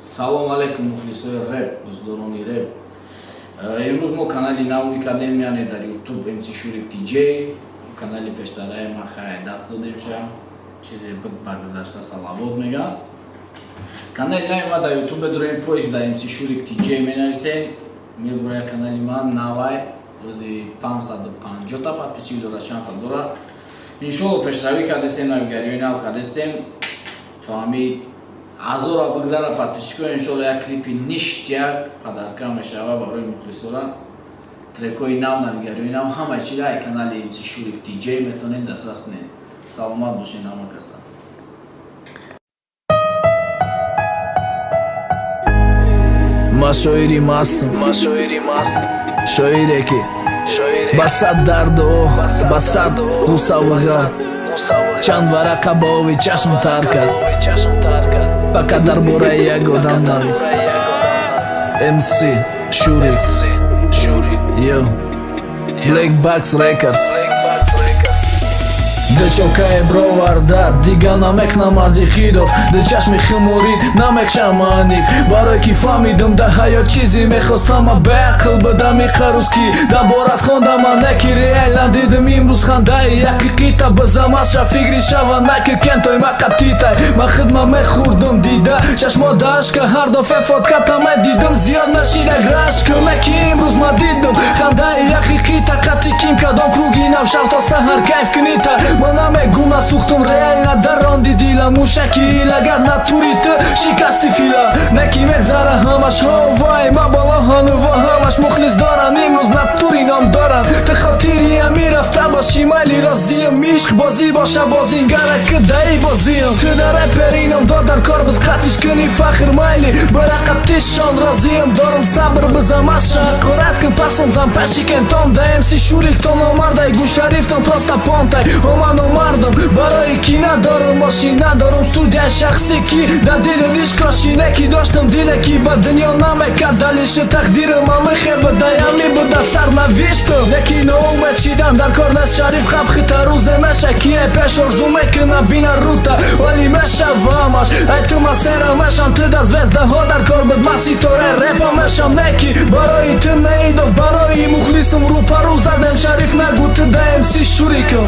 Салом алейкум, мухлисои реп, дӯстдорони реп. Имрӯз мо канали нав кардем, яъне дар Ютуб МС Шурик ТЖ. Канали пештараи ма хай даст додем ша, чизе буд ба гузашта салавот мегам. Канали нави ма дар Ютуб медорем, поиск дар МС Шурик ТЖ менависем, меброя канали ман навай, рӯзи 550 та подписчик дора, чанд та дора. Иншолло, пешравӣ кардестем, навигариҳои нав кардестем, то ҳами ҳазора бигзара подписчико. Иншолло, як клипи ништяк подарка мешава барои мухлисора. Трекҳои нав, навигариҳои нав, ҳамаи чиро ай канали МС Шурик ТЖ метавонед дастрас кунед. Саломат бошед ҳама каса. Ма шоири мастам, шоире ки ба сад дарду оҳ, ба сад ғуссаву ғам чанд варақа ба ови чашм тар кард, фақат дар бораи як одам навист. МС Шурик, йо, Black Box Records. Дучокае броварда, дига намекнам аз ихидов, ду чашми хуморид намекшам аниқ, барое ки фаҳмидум дар ҳаёт чизе мехостам, ма беақл будам иқарӯз ки дар борат хондам, ма не ки реально дидим имрӯз хандаи ҳақиқита бизамаша фикри шава наки кентой ма қатитай. Ма хидма мехӯрдум, дида чашмо дашка, ҳар дафъа фотката медидум, зиёд нашида грашкам, ки имрӯз ма дидум хандаи ҳақиқита қати ким кадом круги нав шав то саҳар кайф кунита. Ма намегум насӯхтум, реально даронди дила мушаки илагар натури ту шикасти фила, неки мегзара ҳамаш вай ма бало ҳанува ҳамаш мухлис дорам, имрӯз натури ном дорам, ту хотири ами рафта боши, майли розиям, ишқ бозӣ боша, бозингара ки даи бозиям, ту дар репери ном дор, дар кор буд қатиш куни фахр, майли барақатишон розиям, дорум сабр бизамаша ҳақорат кун, пастам зан пеши кентом да МС Шурик то номардай гӯшарифтон просто понтай оман омардам, барои ки надорам мошин, надорам студияи шахсӣ, ки дар дили ишқошине ки доштам, диле ки ба дунё намекард далиши тақдирам амихе будаями буда сарнавиштам, неки ноумед шидан дар кор нест. Шариф хабхита рӯзе меша ки е пеш орзу мекуна бина рута вале мешавамаш ай ту масера мешам, ту да звездаҳо дар кор буд, ма ситораи репа мешам, неки барои ту неидов, барои мухлисам рӯпарӯ задем. Шариф, нагу ту да МС Шурикам.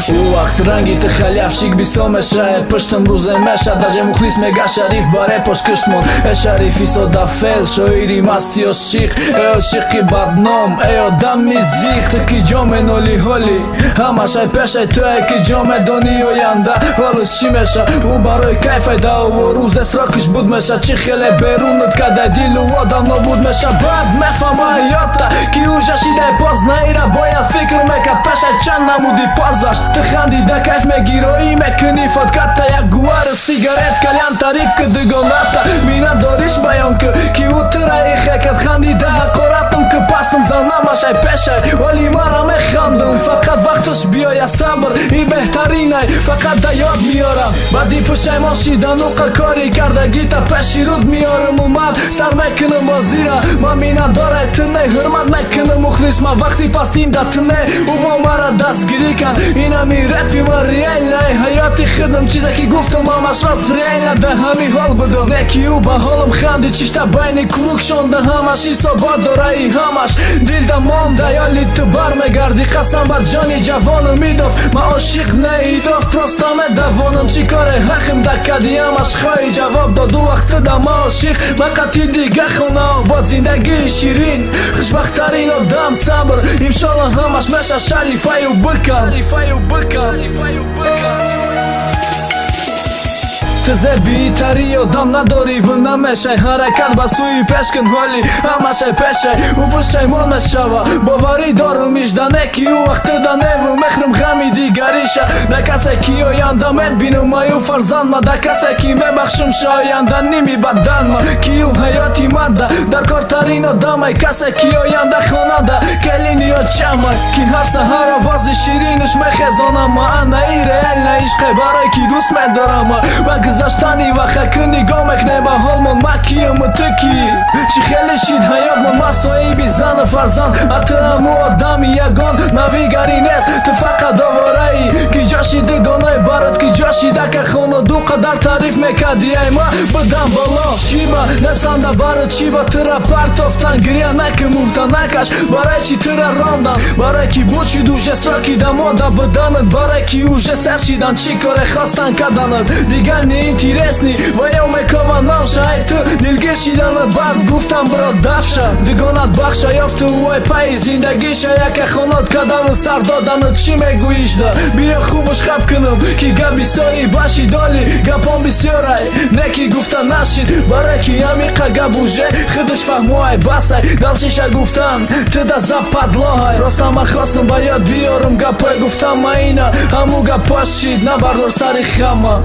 Ӯ вақт ранги ту халявшик бисо мешавад, пуштам рӯзе меша, даже мухлис мега Шариф ба репош киштмон. Э Шарифи содафел, шоири масти ошиқ, э ошиқи бадном, э одами зиқ, ту ки ҷо меноли ҳоли ҳамашай пешай, туе ки ҷо медонӣ оянда ҳолиш чӣ меша, ӯ барои кайфай даово рӯзе срокиш буд меша, чӣ хеле берунат кадай дилу одам нобуд меша, баъд мефаҳма ҳаёта ки ӯ шидай поз наира бояд фикр мекард пешай чанд намуди позаш. Ту хандида кайф мегироӣ мекунӣ фотката, як гуару сигарет, кальян тариф ки дугоната минатдориш баён ки ки ӯ тура ихекад, хандида ҳақоратам ки пастам занамашай пешай, вале мара механдам, фақат вақташ биёя, сабр и беҳтаринай, фақат да ёд меорам баъди пушаймон шидану кори кардагита пеши руд меорам, омад сар мекунам бозира, ман минатдорай ту не, ҳурмат мекунам мухлис ма вақти пастим да ту не, ӯ бо мара дастгирӣ кард, инами репи ма реально ҳаёти худам, чизе ки гуфтам ҳамаш рост, реально да ҳами ҳол будам, не ки ӯ ба ҳолам ханди, чишта байни круг шонда, ҳамаш ҳисобот дораи, ҳамаш дилда монда, ёли ту бармегардӣ, қасам ба ҷони ҷавонам идоф, ма ошиқ неидоф, просто медавонам, чӣ коре ҳақим да кади, ҳамаш хоҳӣ ҷавоб доду вақти да ма ошиқ, ма қати дига хона обод, зиндагии ширин, хушбахттарин одам, сабр иншолло ҳамаш меша. Шарифаю бикан, Шарифаю бикан, Шарифаю бикан. Ту зебитари одам надорӣ ва намешай, ҳаракат ба сӯи пеш кун, ҳоли ҳамашай пешай, ӯ пушаймон мешава, боварӣ дорум, иждане ки ӯ вақти да неву мехӯрам ғами дигариша, да касе ки оянда мебинам аю фарзандма, да касе ки мебахшам ша оянда ними баданма, ки ӯ ҳаёти мада дар кортарин одамай, касе ки оянда хонада келини очамай, ки ҳар саҳар овози ширинаш мехезонам, ма анаи реально ишқе барое ки дӯст медорам, ба Гузаштани вақт ки нигоҳ мекунем ба ҳолмон, ма киюму ту кӣ, чӣ хеле шид ҳаётмон. Ма соҳиби зану фарзанд, а ту ҳаму одами ягон навигарӣ нест, ту фақат овораӣ. Ки ҷоши дугонаи барот, ки ҷоши дака хона ду қадар таъриф мекарди, ай ма будам боло. Чиба нестанда барот, чиба тура партофтан? Гиря наки, мурта накаш. Барои чи тура рондан? Барои ки буд шид уже сроки дамода буданат, барои ки уже сар шидан, чӣ коре хостан карданат. Дигар неинтересный ва ё мекова навша, ай ту дилгир шиданат. Баъд гуфтам: биро дафша, дугонат бахша ёфту вай пайи зиндагиша. Яке хонот кардану сар доданат, чӣ мегӯишда? Биё хубуш хаб кунам, ки гап бисёри баши доли, гапон бисёрай, не ки гуфта нашид, барое ки амиқа гап уже худаш фаҳмоай, басай далшиша гуфтан туда западлоҳай. Просто ман хостам ба ёд биёрам гапҳои гуфтам маина, ҳаму гапҳо шид. Набардор сари хама,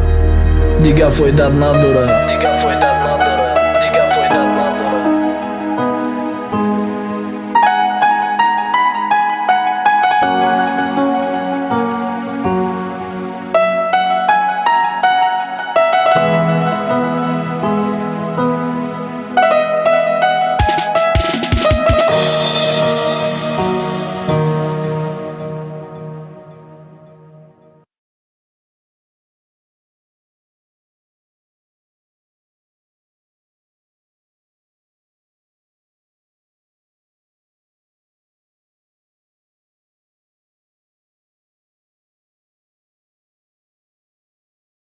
дигар фоидат надорад.